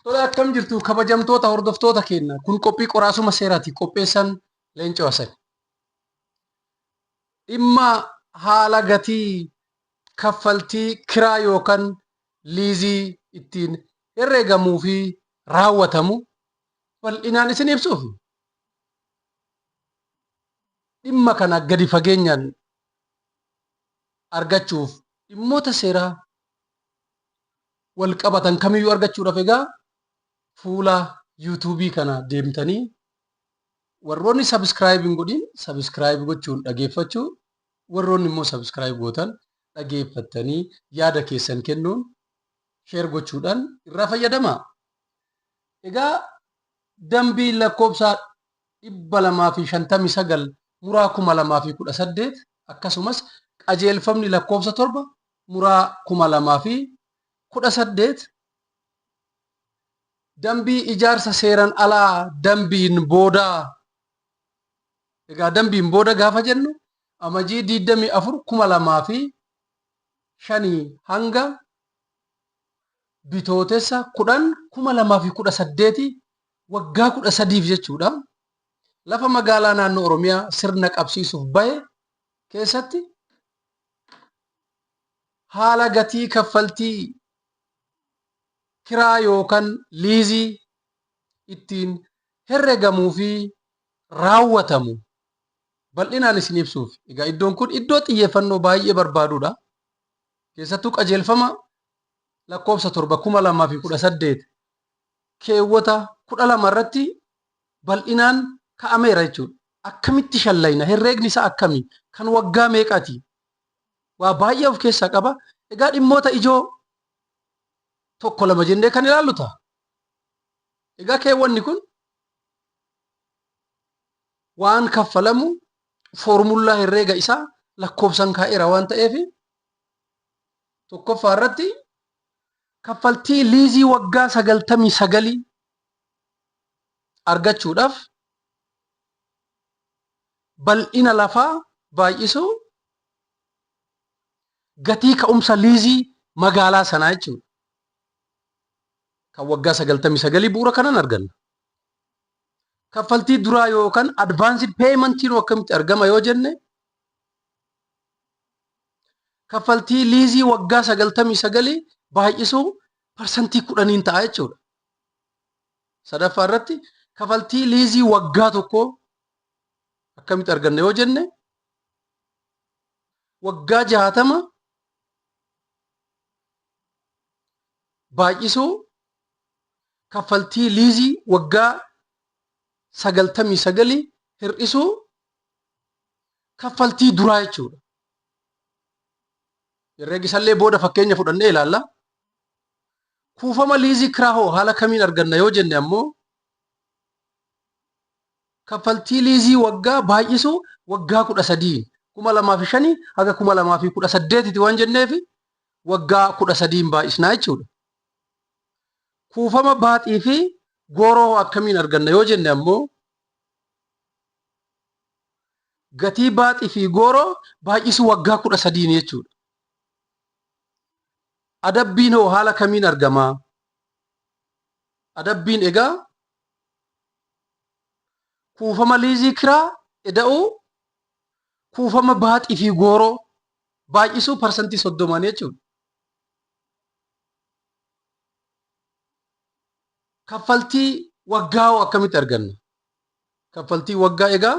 Tole, akkam jirtu kabajamtoota hordoftoota keenya? Kun qophii qoraasuma seeraati. Qopheessan Leencoo Hasan. Dhimma haala gatii kaffaltii kiraa yookaan liizii ittiin herreegamuu fi raawwatamu bal'inaan isin ibsuuf dhimma kana gadi fageenyaan argachuuf, dhimmoota seeraa wal qabatan kamiyyuu argachuudhaaf, egaa fuula yuutuubii kana deemtanii warroonni subscribe hin godhin subscribe gochuun dhageeffachuu, warroonni immoo subscribe gootan dhageeffattanii yaada keessan kennuun share gochuudhaan irraa fayyadamaa. Egaa dambiin lakkoofsa 259 muraa 2018, akkasumas qajeelfamni lakkoofsa 7 muraa 2018, dambii ijaarsa seeran alaa dambiin boodaa, egaa dambiin booda gaafa jennu Amajii 24 2005 hanga Bitootessa 10 2018, waggaa 13f jechuudha. Lafa magaalaa naannoo Oromiyaa sirna qabsiisuuf bahe keessatti haala gatii kaffaltii kiraa yookaan liizii ittiin herregamuu fi raawwatamu bal'inaan isin ibsuuf. Egaa iddoon kun iddoo xiyyeeffannoo baay'ee barbaadudha. Keessattuu qajeelfama lakkoofsa 7 2018 keewwata 12 irratti bal'inaan ka'ameera jechuudha. Akkamitti shallayna? Herreegni isaa akkami? Kan waggaa meeqaati? Waa baay'ee of keessaa qaba. Egaa dhimmoota ijoo tokko lama jennee kan ilaallu ta'a. Egaa keewwanni kun waan kaffalamu foormullaa herreega isaa lakkoofsan kaa'eera waan ta'eef, tokkoffaa irratti kaffaltii liizii waggaa 99 argachuudhaaf bal'ina lafaa baay'isuu gatii ka'umsa liizii magaalaa sanaa jechuudha. Kan waggaa 99 bu'uura kanaan arganna. Kaffaltii duraa yookaan advanced paymentiin akkamitti argama yoo jenne, kaffaltii liizii waggaa 99 baay'isuu parsantii 10n ta'a jechuudha. Sadaffaa irratti kaffaltii liizii waggaa tokkoo akkamitti arganna yoo jenne, waggaa 60 baay'isuu kaffaltii liizii waggaa 99 hir'isuu kaffaltii duraa jechuudha. Herreegi isallee booda fakkeenya fudhannee ilaalla. Kuufama liizii kiraa hoo haala kamiin arganna yoo jenne ammoo, kaffaltii liizii waggaa baay'isuu waggaa 13, 2005 haga 2018ti waan jenneef, waggaa 13n baay'isnaa jechuudha. Kuufama baaxii fi gooroo hoo akkamiin arganna yoo jenne ammoo, gatii baaxii fi gooroo baay'isuu waggaa 13n jechuudha. Adabbiin hoo haala kamiin argama? Adabbiin egaa kuufama liizii kiraa eda'uu kuufama baaxii fi gooroo baay'isuu parsantii 30n jechuudha. Kaffaltii waggaa hoo akkamitti arganna? Kaffaltii waggaa egaa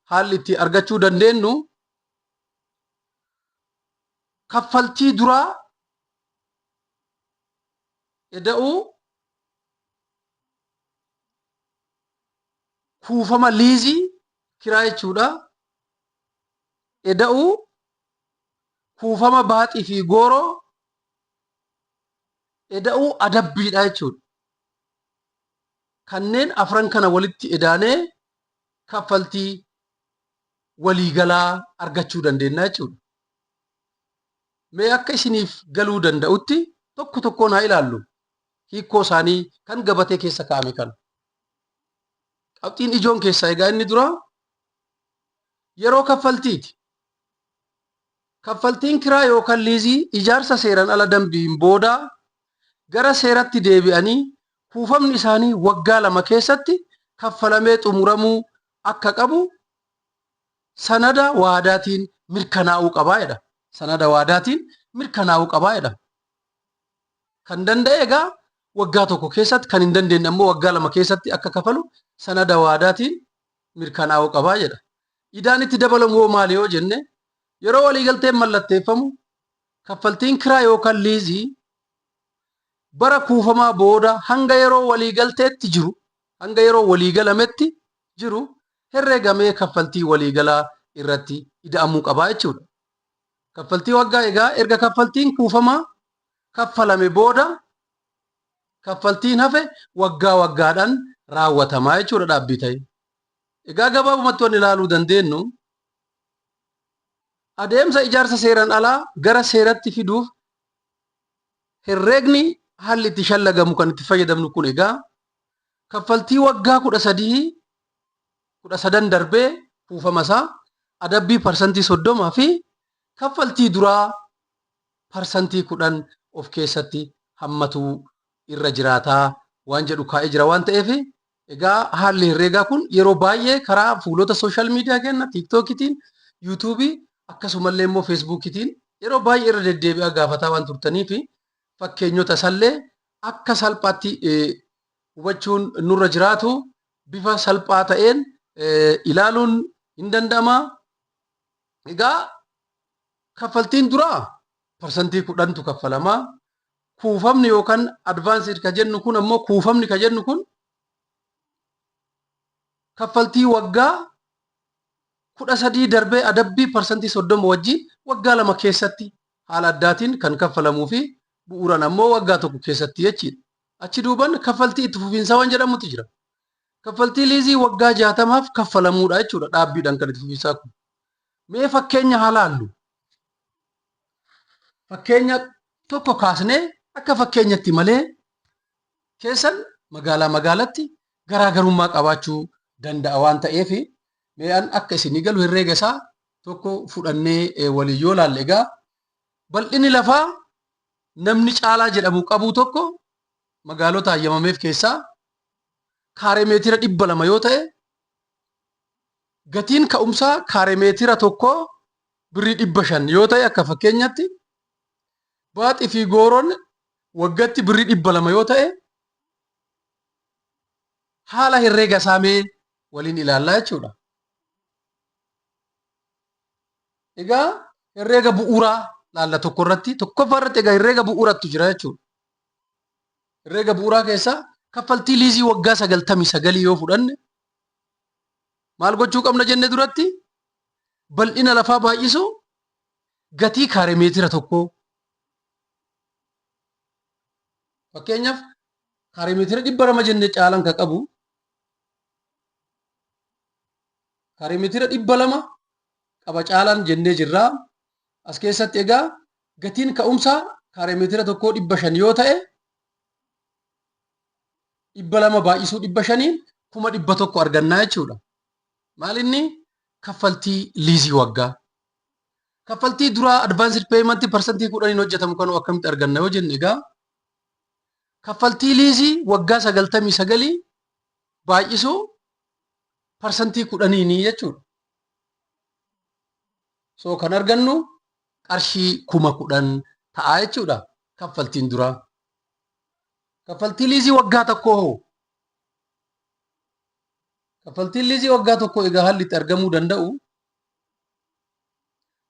haalli itti argachuu dandeenyu kaffaltii duraa eda'uu kuufama liizii kiraa jechuudha. Eda'uu kuufama baaxii fi gooroo eda'uu adabbiidha jechuudha. Kanneen afran kana walitti edaanee kaffaltii waliigalaa argachuu dandeenya jechuudha. Mee akka isiniif galuu danda'utti tokko tokkoon haa ilaallu hiikkoo isaanii kan gabatee keessa kaa'ame kana. Qabxiin ijoon keessaa egaa inni duraa yeroo kaffaltiiti. Kaffaltiin kiraa yookaan liizii ijaarsa seeraan ala dambiin boodaa gara seeratti deebi'anii kuufamni isaanii waggaa 2 keessatti kaffalamee xumuramuu akka qabu sanada waadaatiin mirkanaa'uu qaba jedha. Sanada waadaatiin mirkanaa'uu qaba jedha. Kan danda'e egaa waggaa tokko keessatti, kan hin dandeenye ammoo waggaa 2 keessatti akka kafalu sanada waadaatiin mirkanaa'uu qaba jedha. Idaan itti dabalamu hoo maali yoo jenne, yeroo waliigalteen mallatteeffamu kaffaltiin kiraa yookaan liizii bara kuufamaa booda hanga yeroo waliigalteetti jiru, hanga yeroo waliigalametti jiru herreegamee kaffaltii waliigalaa irratti ida'amuu qaba jechuudha. Kaffaltii waggaa egaa erga kaffaltiin kuufamaa kaffalame booda kaffaltiin hafe waggaa waggaadhaan raawwatamaa jechuudha dhaabbii ta'e. Egaa gabaabumatti wanni ilaaluu dandeenyu, adeemsa ijaarsa seeraan alaa gara seeratti fiduuf herreegni haalli itti shallagamu kan itti fayyadamnu kun egaa kaffaltii waggaa 13, 13 darbee kuufama isaa, adabbii 30% fi kaffaltii duraa 10% of keessatti hammatuu irra jiraataa waan jedhu kaa'ee jira. Waan ta'eef egaa haalli herreegaa kun yeroo baay'ee karaa fuulota social media keenya TikTokitiin, YouTubeii, akkasumallee immoo Facebookitiin yeroo baay'ee irra deddeebi'aa gaafataa waan turtanii fi fakkeenyota isallee akka salphaatti hubachuun nurra jiraatu bifa salphaa ta'een ilaaluun hin danda'ama. Egaa kaffaltiin duraa 10%tu kaffalama. Kuufamni yookaan advance ka jennu kun ammoo, kuufamni ka jennu kun kaffaltii waggaa 13 darbee adabbii 30% wajjin waggaa 2 keessatti haala addaatiin kan kaffalamuu fi bu'uuraan ammoo waggaa tokko keessatti jechiidha. Achi duuban kaffaltii itti fufiinsaa waan jedhamutu jira. Kaffaltii liizii waggaa 60f kaffalamuudha jechuudha dhaabbiidhaan kan itti fufiinsaa kun. Mee fakkeenya haa laallu. Fakkeenya tokko kaasnee, akka fakkeenyatti malee keessan magaalaa magaalatti garaagarummaa qabaachuu danda'a waan ta'eef, mee an akka isinii galu herreega isaa tokko fudhannee waliin yoo laalle, egaa bal'inni lafaa namni Caalaa jedhamu qabu tokko magaalota hayyamameef keessaa kaaree meetira 200 yoo ta'e, gatiin ka'umsaa kaaree meetira tokkoo birrii 500 yoo ta'e, akka fakkeenyatti baaxii fi gooroon waggatti birrii 200 yoo ta'e, haala herreega isaa mee waliin ilaallaa jechuudha. Egaa herreega bu'uuraa laalla tokko irratti, tokkoffaa irratti egaa herreega bu'uurattu jira jechuudha. Herreega bu'uuraa keessaa kaffaltii liizii waggaa 99 yoo fudhanne maal gochuu qabna jenne? Duratti bal'ina lafaa baay'isu gatii kaaree meetira tokkoo. Fakkeenyaaf kaaree meetira 200 jenne, Caalan ka qabu kaaree meetira 200 qaba Caalaan jennee jirra. As keessatti egaa gatiin ka'umsaa kaaree meetira tokkoo 500 yoo ta'e, 200 baay'isuu 500n 100,000 argannaa jechuudha. Maal inni? Kaffaltii liizii waggaa. Kaffaltii duraa advance payment 10%n hojjetamu kan akkamitti arganna yoo jenne, egaa kaffaltii liizii waggaa 99 baay'isuu 10%n jechuudha. So kan argannu qarshii 10,000 ta'a jechuudha kaffaltiin duraa. Kaffaltii liizii waggaa tokkoo hoo? Kaffaltiin liizii waggaa tokko egaa haalli itti argamuu danda'u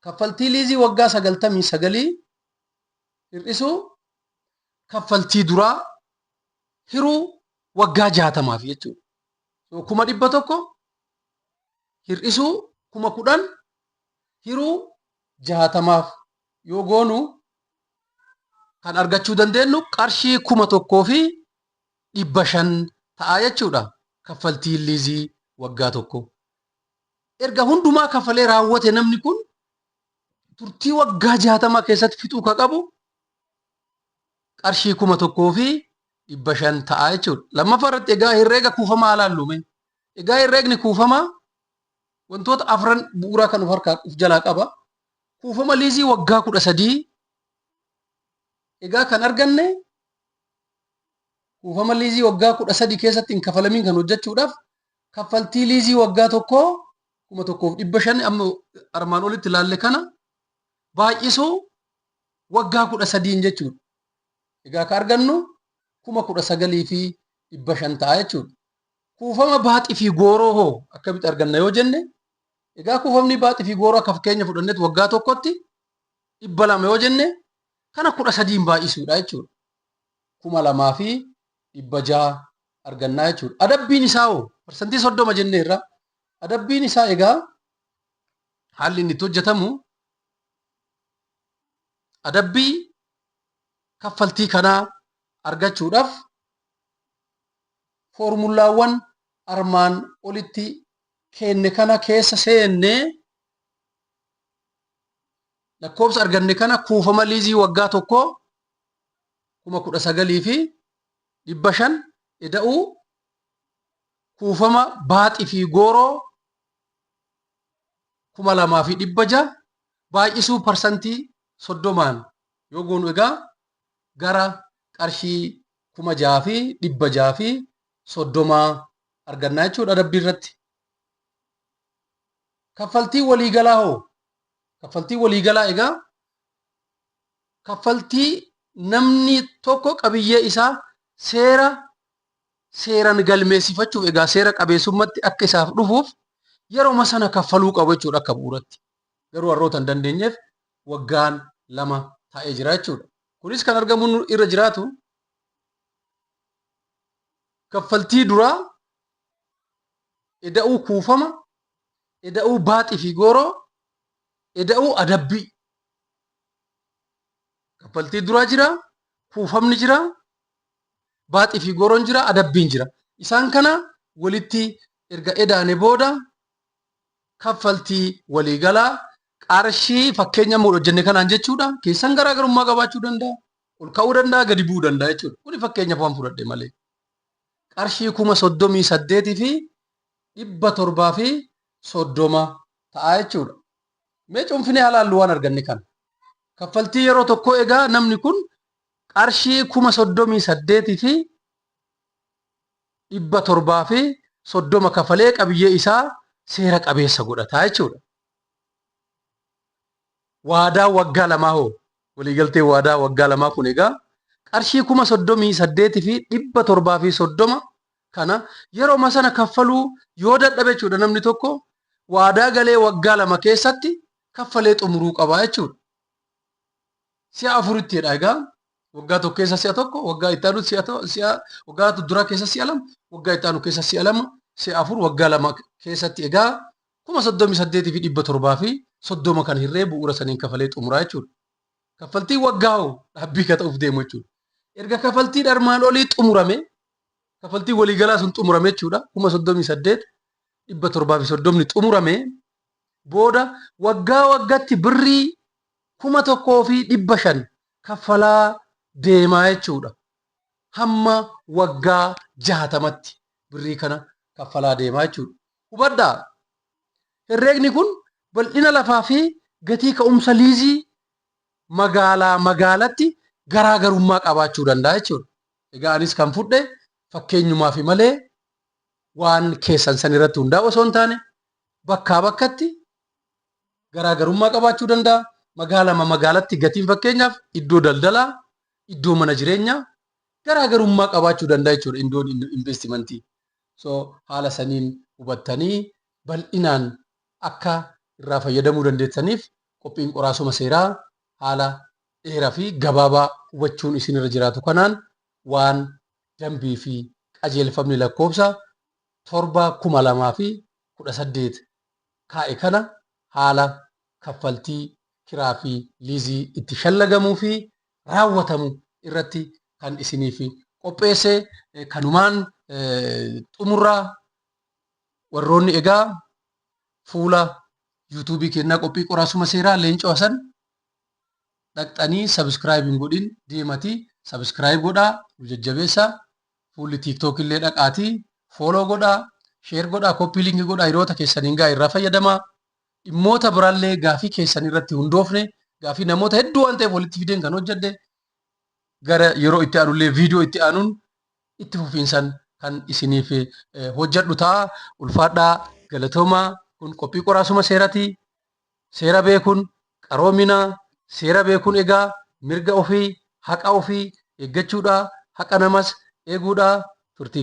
kaffaltii liizii waggaa 99 hir'isuu kaffaltii duraa hiruu waggaa 60f jechuudha. So 100,000 hir'isuu 10,000 hiruu 60f yoo goonu kan argachuu dandeenyu qarshii 1,500 ta'a jechuudha kaffaltiin liizii waggaa tokko. Erga hundumaa kaffalee raawwate namni kun turtii waggaa 60 keessatti fixuu ka qabu qarshii 1,500 ta'a jechuudha. Lammaffaa irratti egaa herreega kuufamaa haa laallu. Egaa herreegni kuufamaa wantoota afran bu'uuraa kan of harkaa of jalaa qaba. Kuufama liizii waggaa 13 egaa kan arganne, kuufama liizii waggaa 13 keessatti hin kafalamiin kan hojjechuudhaaf, kaffaltii liizii waggaa tokkoo 1500 amma armaan olitti ilaalle kana baay'isuu waggaa 13n jechuudha. Egaa kan argannu 19,500 ta'a jechuudha. Kuufama baaxii fi gooroo hoo akkamitti arganna yoo jenne, egaa kuufamni baaxii fi gooroo akka fakkeenya fudhannetti waggaa tokkotti 200 yoo jenne, kana 13n baay'isuudha jechuudha. 2600 argannaa jechuudha. Adabbiin isaa hoo 30% jenneerra. Adabbiin isaa egaa haalli inni itti hojjetamu, adabbii kaffaltii kanaa argachuudhaaf foormulaawwan armaan olitti kenne kana keessa seennee, lakkoofsa arganne kana kuufama liizii waggaa tokkoo 19,500 eda'uu kuufama baaxii fi gooroo 2600 baay'isuu 30%n yoo goonu, egaa gara qarshii 6630 argannaa jechuudha adabbii irratti. Kaffaltii waliigalaa hoo? Kaffaltii waliigalaa egaa kaffaltii namni tokko qabiyyee isaa seeraan galmeessifachuuf, egaa seera qabeessummaatti akka isaaf dhufuuf yeroo sana kaffaluu qabu jechuudha akka bu'uuratti. Garuu warroota hin dandeenyeef waggaan 2 taa'ee jira jechuudha. Kunis kan argamu irra jiraatu kaffaltii duraa eda'uu kuufama eda'uu baaxii fi gooroo eda'uu adabbii. Kaffaltii duraa jira, kuufamni jira, baaxii fi gooroon jira, adabbiin jira. Isaan kana walitti erga edaane booda kaffaltii waliigalaa qarshii fakkeenya amma hojjenne kanaan jechuudha. Keessan garaagarummaa qabaachuu danda'a. Ol ka'uu danda'a, gadi bu'uu danda'a jechuudha. Kuni fakkeenyaaf waan fudhadhe malee. Qarshii 38,730 ta'a jechuudha. Mee cuunfinee haa laallu waan arganne kana. Kaffaltii yeroo tokkoo egaa namni kun qarshii 38,730 kafalee qabiyyee isaa seera qabeessa godhata jechuudha. Waadaa waggaa 2 hoo? Waliigaltee waadaa waggaa 2 kun egaa qarshii 38,730 kana yeroo sana kaffaluu yoo dadhabe jechuudha, namni tokko waadaa galee waggaa 2 keessatti kaffalee xumuruu qaba jechuudha. Si'a afurittidha egaa: waggaa tokko keessa si'a tokko, waggaa itti aanu si'a, waggaa duraa keessa si'a 2, waggaa itti aanu keessa si'a 2, si'a afur waggaa 2 keessatti egaa 38,730 kan hirree bu'uura saniin kafalee xumuraa jechuudha. Kaffaltiin waggaa hoo dhaabbii ka ta'uuf deemu jechuudha. Erga kaffaltiin armaan olii xumurame, kaffaltiin waliigalaa sun xumurame jechuudha. 38,730ni xumurame booda waggaa waggaatti birrii 1500 kaffalaa deemaa jechuudha. Hamma waggaa 60tti birrii kana kaffalaa deemaa jechuudha. Hubadhaa, herreegni kun bal'ina lafaa fi gatii ka'umsa liizii magaalaa magaalatti garaagarummaa qabaachuu danda'a jechuudha. Egaa anis kan fudhe fakkeenyumaaf malee waan keessan san irratti hundaa'u osoo hin taane, bakkaa bakkatti garaagarummaa qabaachuu danda'a. Magaalama magaalatti gatiin fakkeenyaaf iddoo daldalaa, iddoo mana jireenyaa garaagarummaa qabaachuu danda'a jechuudha iddoon investimentii. So haala saniin hubattanii bal'inaan akka irraa fayyadamuu dandeessaniif, qophiin qoraasuma seeraa haala dheeraa fi gabaabaa hubachuun isinirra jiraatu kanaan waan dambii fi qajeelfamni lakkoofsa 7/2018 kaa'e kana haala kaffaltii kiraa fi liizii itti shallagamuu fi raawwatamu irratti kan isiniif qopheesse kanumaan xumurraa. Warroonni egaa fuula yuutuubii kennaa qophii qoraasuma seeraa Leencoo Hasan dhaqxanii subscribe hin godhin, deematii subscribe godhaa, nu jajjabeessaa. Fuulli TikTok illee dhaqaatii follow godhaa, share godhaa, copy link godhaa, hiriyoota keessaniin gaa irraa fayyadamaa. Dhimmoota biraallee gaafii keessan irratti hundoofne, gaafii namoota hedduu waan ta'eef walitti fideen kan hojjedhe, gara yeroo itti aanullee viidiyoo itti aanuun itti fufiinsan kan isiniif hojjedhu ta'a. Ulfaadhaa, galatoomaa. Kun qophii qoraasuma seeraati. Seera beekuun qaroomina. Seera beekuun egaa mirga ofii, haqa ofii eeggachuudha, haqa namas eeguudha. Turtii gaarii.